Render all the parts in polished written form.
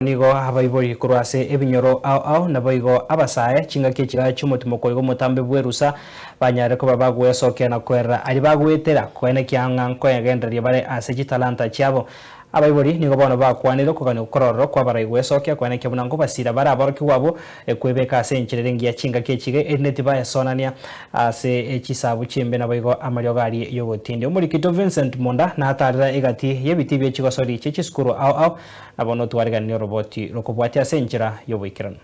Nigo abaibori korwa ase ebinyoro ao ao, naboigo abasae, chingaki echiga chi'omotimoko oigo omotambe bw'erusa, banyare koba bagwesokia na koerera aria bagoetera, koenekia ng'a nkoegendereria bare ase chitalanta chiabo. Abaibori nigo bono bakwanire okogania korororo kw'abarai gwesokia, koenekia buna nkobasira bare aborokigwa abwo kwebeka ase enchera ere engiya chingaki echiga, erinde tibaesonania ase chisabu chimbe naboigo amariogo aria y'ogotindia. Omorikito Vincent Monda natarera egati y'ebitii bie chigosori chie chisukuru ao ao Na bono twareganie oroboti rokobwatia ase enchera y'oboikeranu.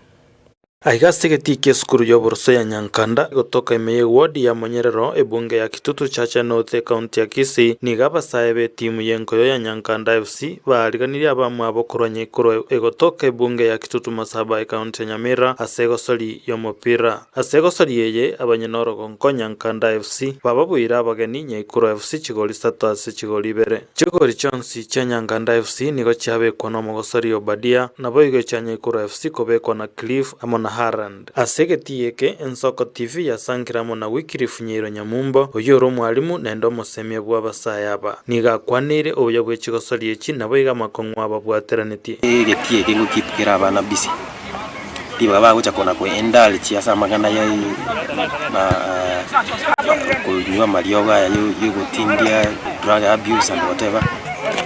Aiga ase egetii ki'esukuru y'oboroso ya Nyankanda, egotoka ime y'eward ya Monyerero, ebunge ya Kitutu Chache North, ekaunti ya Kisii, nigo abasae b'etimu y'enkoyo ya Nyankanda FC baariganirie abamwabo korwa Nyaikoro egotoka ebunge ya Kitutu Masaba, ekaunti ya Nyamira, ase egosori y'omopira. Ase egosori eye, abanyene orogonko Nyankanda FC bababuire abageni Nyaikuro FC chigori isato ase chigori ibere. Chigori chionsi chia Nyankanda FC nigo chiabekwa nomogosori Obadia, naboigo echia Nyaikuro FC kobekwa na Cliff amo na Harland. Ase egetii eke, Ensoko TV yasankire amo na Wycliffe Nyairo Nyamumbo, oyio ore omwalimu naende omosemia bw'abasae aba. Nigo akwaneire obuya bwe chigosori echi naboigo amakong'u ababwateranetie. Egetii eke ngokeep kere abana busy. Ribaga bagocha kona koendulge ase amang'ana ya na konywa amariogo aya ya ogotindia, drug abuse and whatever,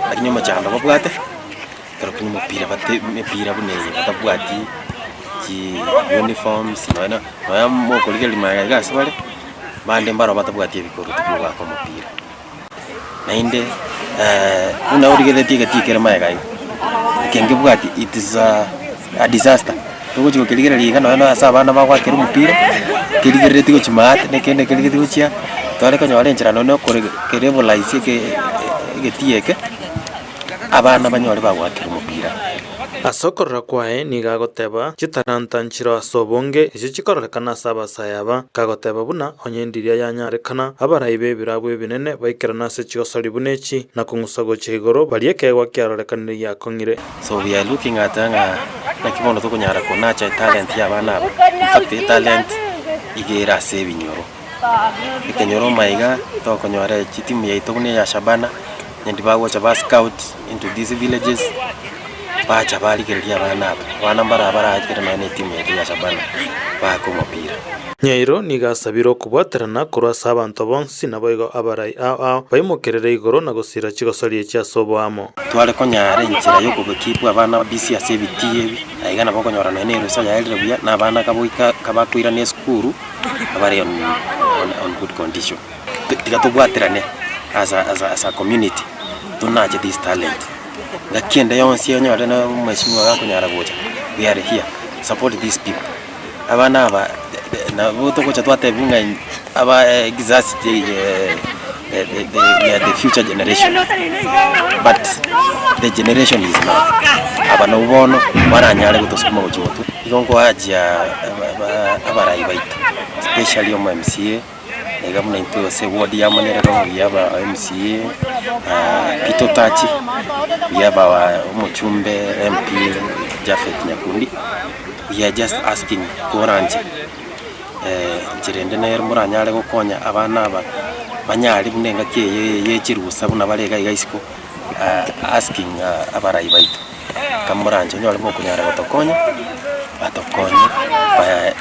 lakini omochando babwate, ekero kera omopira bate emepira buna eye batabwati chi uniforms nonya na nonya mokorigereria magega iga ase bare, bande mbaro batabwati ebikoroto bia ogoaka omopira. Naende buna origereretie egetii kere magega iga, eke nkebwati it is a disaster, togochi gokerigereria iga nonye na ase abana bagoakera omopira, kerigereretie gochia maate na ekende kerigereretie gochia, tware konyora enchera nonye na okore kerevolise eke egetii eke, abana banyore bagoakera omopira. Ase okorora kwaye nigo agoteba, Chitalanta nchireo ase obonge, echio chikororekana ase abasae aba, kagoteba buna onye ndiria yanyarekana, abarai b'ebirabu ebinene baikerane ase chigosori buna echi, na kong'usa gochia igoro baria ekeegwa kiarorekanire giakong'ire. So we are looking at ng'a naki bono tokonyara ko nurture etalent ya abana aba, in fact etalent iga ere ase ebinyoro. Ekenyoro maiga tokonyora chitimu yaito buna eya Shabana, naende bagocha ba scout into these villages, bacha barigereria abana aba, abana mbaro barachire nonya na etimu yaito ya Shabana, baake omopira. Nyairo nigo asabire okobwaterana korwa ase abanto bonsi naboigo abarai ao ao baimokerere igoro na gosira chigosori echi ase oboamo. Tware konyara enchera y'okobekeep abana busy ase ebitii ebi, aiga nabo okonyora nonya na erusa yaerire buya, na abana kaboika kabakoirana esukuru, abare on on good condition. Tiga tobwaterane as a as a as a community, tonache this talent. Ngaki ende yonsi onyore na omweshimiwa gakonyara gocha, we are here, support these people. Abana aba nabo togocha twatebiwa ng'a aba exas the we are the future generation, but the generation is now. Aba nabwo bono baranyare gotosukuma gochia motwe, igo nkoachia abarai baito especially omo MCA. Iga buna intwe gose eward ya Monyerere we have our MCA, Peter Otachi, we have our omochumbe MP Japhet Nyakundi, we are just asking koranche enchera ende nere moranyare gokonya abana aba banyare buna engaki eye ye chirusa buna bare iga iga isiko asking abarai baito, kamoranche onyore mokonyara gotokonya, batokonye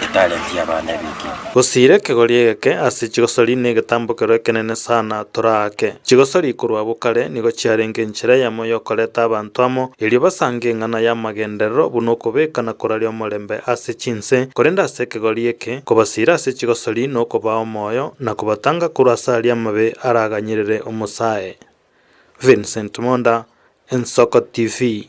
etalent ya abana ebeke. Gosiira ekegori egeke ase chigosori negetambokero ekenene sana toraake. Chigosori korwa abwo kare nigo chiarenge enchera eyemo y'okoreta abanto amo, erio basange eng'ana y'amagenderero buna okobeka na koraria omorembe ase chinse, korende ase ekegori eke, kobasiira ase chigosori nokobaa omoyo, na kobatanga korwa ase aria amabe araganyerere omosae. Vincent Monda, Ensoko TV.